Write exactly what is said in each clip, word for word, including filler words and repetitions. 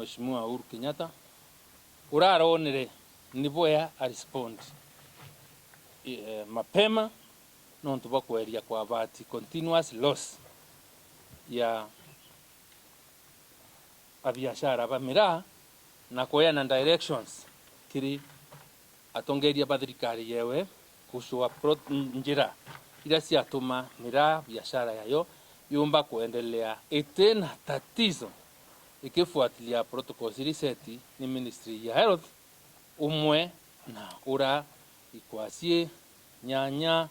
Mheshimiwa Uhuru Kenyatta, uraronere ni bwea a respond, eh, mapema, nontu bwa kweria kwa avert continuous loss ya abiashara ba miraa na kueana directions kiri atongeria ba thirikari yewe kucua pro-, njira iria ciatuma miraa biashara yayo yumba kuendelea iti na tatizo, ikifuatilia protocols iria set ni Ministry ya Health, umwe na ura ikwacii, nyanya,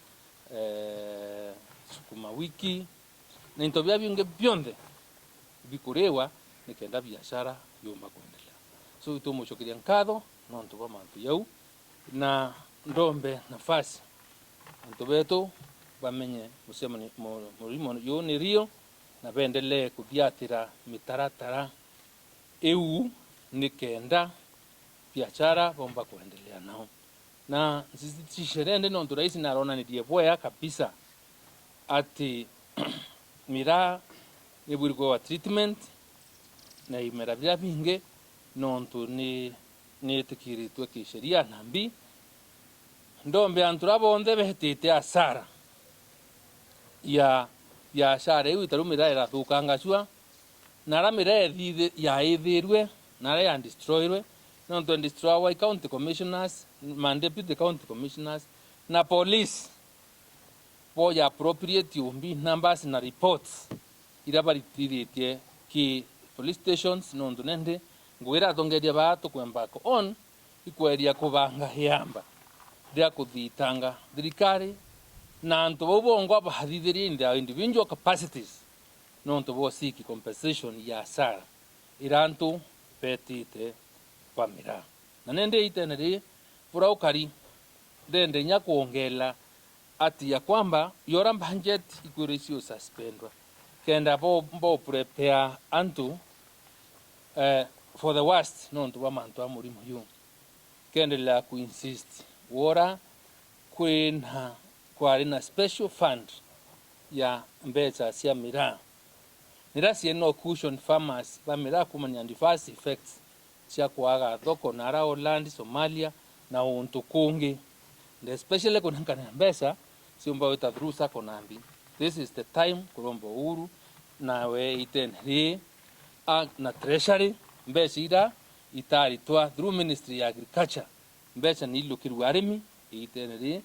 eh, sukuma wiki, na into biria bingi bionthe bikuriwa nikenda biashara yumba kuendelea. So, itumucokeria nkatho nontu bwa mantu jau, na ndombe nafasi antu betu bamenye mucemanio, mu-, murimo juu ni real, na bendelee kuthiatira mitaratara iu nikenda biashara bomba kuendelea nao. Na nsisitize nontu rais naronanirie bwea kabisa ati miraa ibwiri kwewa treatment na imera biria bingi, nontu ni, ni itikiritwe kisheria na mbi. Ndombe antu ra bonthe betite asara ya biashara iu itaru miraa irathukangacua, na ara miraa ethithi-, yaithirwe, na ara ya destroyirwe, nontu ya destroywa i county commissioners, ma deputy county commissioners, na police boja appropriate umbi numbers na reports iria baritithitie ki police stations, nontu nendi ngugi iratongeria baa tukwemba ko on ikweria kubanga iamba ria kuthitanga thirikari na antu bau bongwa bathithirie in their individual capacities nontu bwa seek compensation ya asara iria antu betite ba miraa. Na nendi itene riri, bura ukari, ndende inya kwongela ati ya kwamba yora budget ikwirwa icio suspendwa, kenda bo, bo prepare antu, eh, for the worst, nontu bwa mantu a murimo yu. Kendelea ku insist, wora kwina, kwari na special fund ya mbeca cia miraa, niria ciina cushion farmers ba miraa kumania adverse effects cia kwaga thoko na ara Holland, Somalia na untu kungi, and especially kunenkanira mbeca ciumba gwita through sacco na mbi. This is the time kuromba Uhuru nawe itene ri, a, na treasury, mbeca ira itaritwa through ministry ya agriculture, mbeca ni ilukirwe arimi itene ri,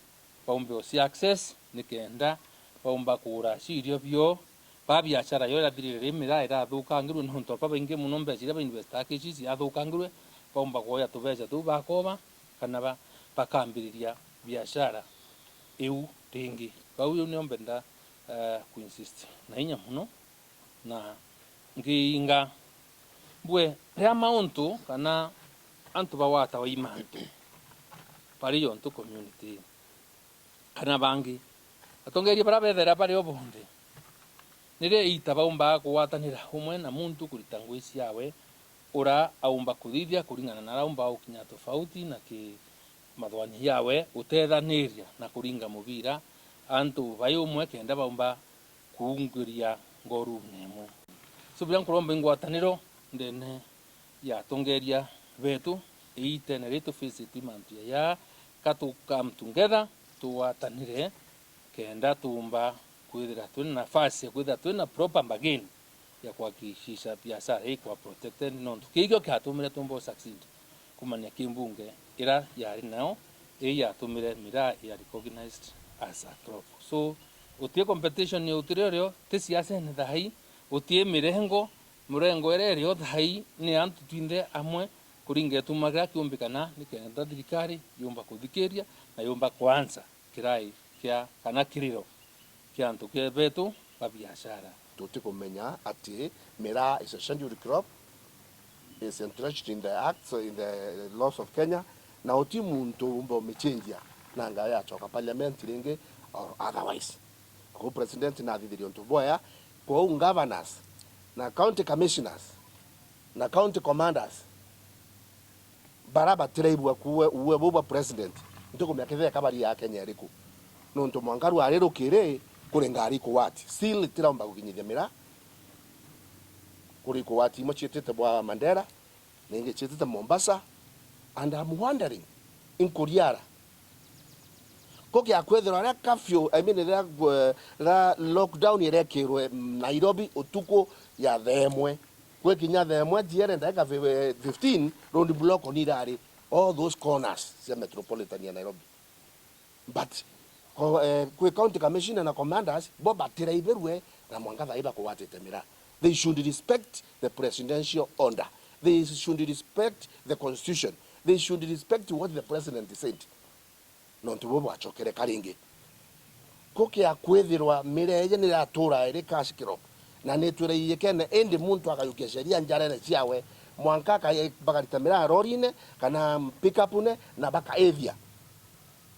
baumbe uci access nikenda baumba kugura cio irio bio. Ba biashara yo irathirire ri, miraa irathukangirwe nontu babaingi muno mbeca iria bainvestaa kicici yathukangirwe, baumba kuoya tubeca tuu bakoba kana ba, bakambiriria biashara iu ringi. Bau iu nio mbenda, eh, kuinsist na inya muno. Na ngiinga mbue ria mauntu kana antu bagwatawa i mantu bari yontu community kana bangi atongeria baria bethera bari o bonthe, niria iita baumbaga kugwatanira umwe na muntu kurita ngui ciawe ura aumba kuthithia kuringana na aria aumbaga gukinya tofauti na ki mathwani yawe gutethaniria na kuringa mubira antu bai umwe kenda baumba kuunguria ngorune imwe. So, biria nkuromba ingwataniro ndene ya atongeria betu, iitene ri tufacitwe mantu yaya, ka tu come together, tugwatanire, kenda tuumba kwithira twina nafasi ya kwithira twina proper bargain ya kuhakikisha biashara ikwa protected, nontu kii kio kiatumire tumba u succeed kumania ki mbunge ira yari nayo, ii yatumire miraa ya recognized as a crop. So, uti competition ya utiri urio, ti siasene thai, uti mirengo, murengo ira irio thai ni antu twinthe amwe kuringa ituma kiria kiumbikana nikenda thirikari yumba kuthikiria na yumba kuansa kirai kia kana kiriro kia antu kia betu ba biashara. Tutikumenya ati miraa is a scheduled crop, is entrenched in the acts, in the laws of Kenya, na uti muntu umba umichenjia na ngaa yachoka parliament ringi or otherwise. Koguo president nathithirie untu bwaya, kwou governors na county commissioners na county commanders bara batiraigua kuue uue buu bwa president, ntikumenya kethira kabari ya Kenya iriku. Nontu mwanka rwari rukiri kuri ngari kuwati. Still itiraumba gukinyithia miraa kuri kuwati imwe ciitite bwa Mandera, Ningicitite Mombasa and I'm wondering, inkuriara. Kukia kwithirwa riria curfew, I mean, riria, eh, riria lockdown irekirwe Nairobi utuku ya thaa imwe, gwikinya thaa imwe jiere ndagika fi-, eh, fifteen, road block ni irari all those corners cia metropolitan ya Nairobi. But ko-, eh, kwi county commissioner na commanders bo batiraibirwe na mwanka thaa ii bakugwatite miraa. They should respect the presidential order. They should respect the constitution. They should respect what the president said. Nontu buu bwacokere karingi. Kukia kwithirwa miraa iji niratura iri cash crop na nitwire iyikene, indi muntu akayukia sheria njarene ciawe, mwanka aka-, bakarita miraa rorine kana pick up-ne na bakaithia.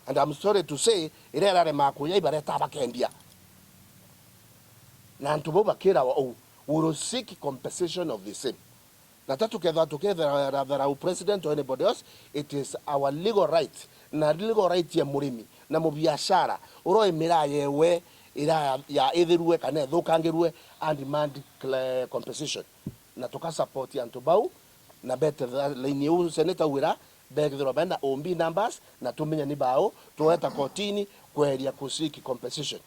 And I'm sorry to say, iria irarema kuya ibareta bakendia. Na antu bau bakirawa uu, we will seek compensation of the same. Na ta tukethirwa tukitharau president or anybody else, it is our legal right, na legal right ya murimi na mubiashara uria wi miraa yewe ira ya, ya ithirue kana ithukangirue, and demand cl-, compensation. Na tuka support antu bau, na bete tha-, line iu Senator wira, bethirwa bena O B numbers, na tumenye ni bau, tueta kotini kweria ku seek compensation.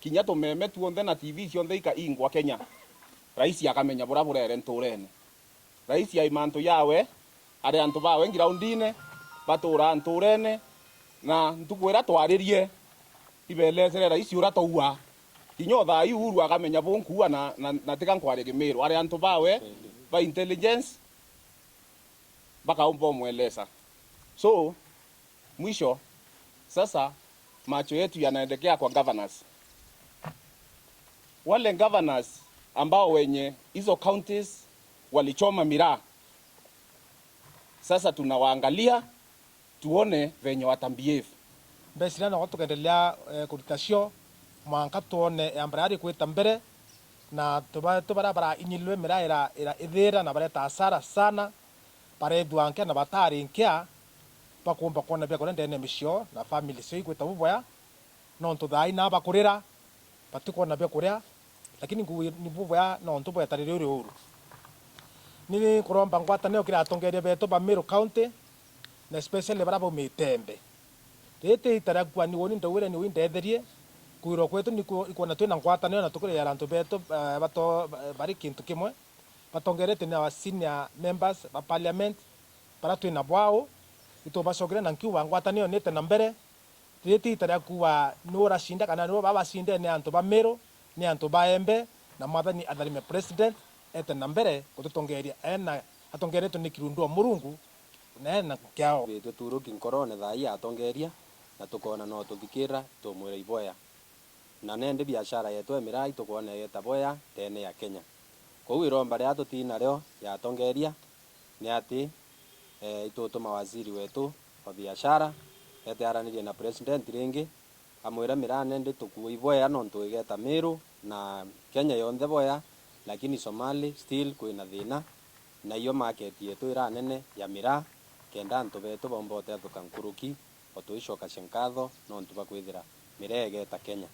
Kinya tumeme tuonthe na T V cionthe ikaingwa Kenya, raisi akamenya buria burere nturene. Raisi ai mantu yawe, ari antu bawe ngiraundine, baturaa nturene, na ntuku iria twaririe, ibelesere raisi uria twaua. Kinya o thaa ii Uhuru akamenya bunkuua na, na, na tiga nkwaria Kimiru. Ari antu bawe ba intelligence bakaumba umwelesa. So, mwisho, sasa macho yetu yanaelekea kwa governors. Wale governors ambao wenye hizo counties walichoma miraa, sasa tunawaangalia, tuone venye wata behave. Mbeciria no tukendelea, eh, kurita cio mwanka twone ya mbere yari kwita mbere, na tuba-, tu baria barainyilwe miraa ira, ira ithira na bareta hasara sana, barethua nkia na batari nkia, bakumba kwona biakuria ndene ya micio na family cio igwita buboya, nontu thaa ii nabo bakurira, batikwona biakuria, lakini ngugi ni buboya nontu bwetarire uri uru. Ni nkuromba ngwatanio kiri atongeria betu ba Meru County, na especially baria baumite Embe. Riri ti ita ria kua ni uni ndauire ni ui ndetherie, kwirwa kwetu ni ku-, ikwona twina ngwatanio na tukirira antu betu, eh, bato-, ba-, bari kintu kimwe, batongerete ni our senior members ba parliament, baria twina bwao, itubacokere na nkiuga ngwatanio nite na mbere, riri ti ita ria kuuga ni uracinda kana ni baba bacinde, ni antu ba Meru, ni antu ba Embe, na mwathani atharime president, ete na mbere gututongeria, ena atongeretwe ni kirundu o Murungu, na ena kiao. Twitwe turuki nkorone thaa ii atongeria, na tukoona no tuthikira, tumwira iboya. Na nendi biashara yetu ya miraa itukwona igeta boya ndene ya Kenya. Kwou iromba ria tuti nario ya atongeria ni ati, eh, itutuma waziri wetu wa biashara ete aranirie na president ringi, amwire miraa nendi tukua iboya nontu igeta Meru na Kenya yonthe boya, lakini Somali still kwina thina, na iyo market yetu iranene ya miraa, kenda antu betu baumba utethuka nkuruki, o tuicokacia nkatho nontu bwa kwithira miraa igeta Kenya.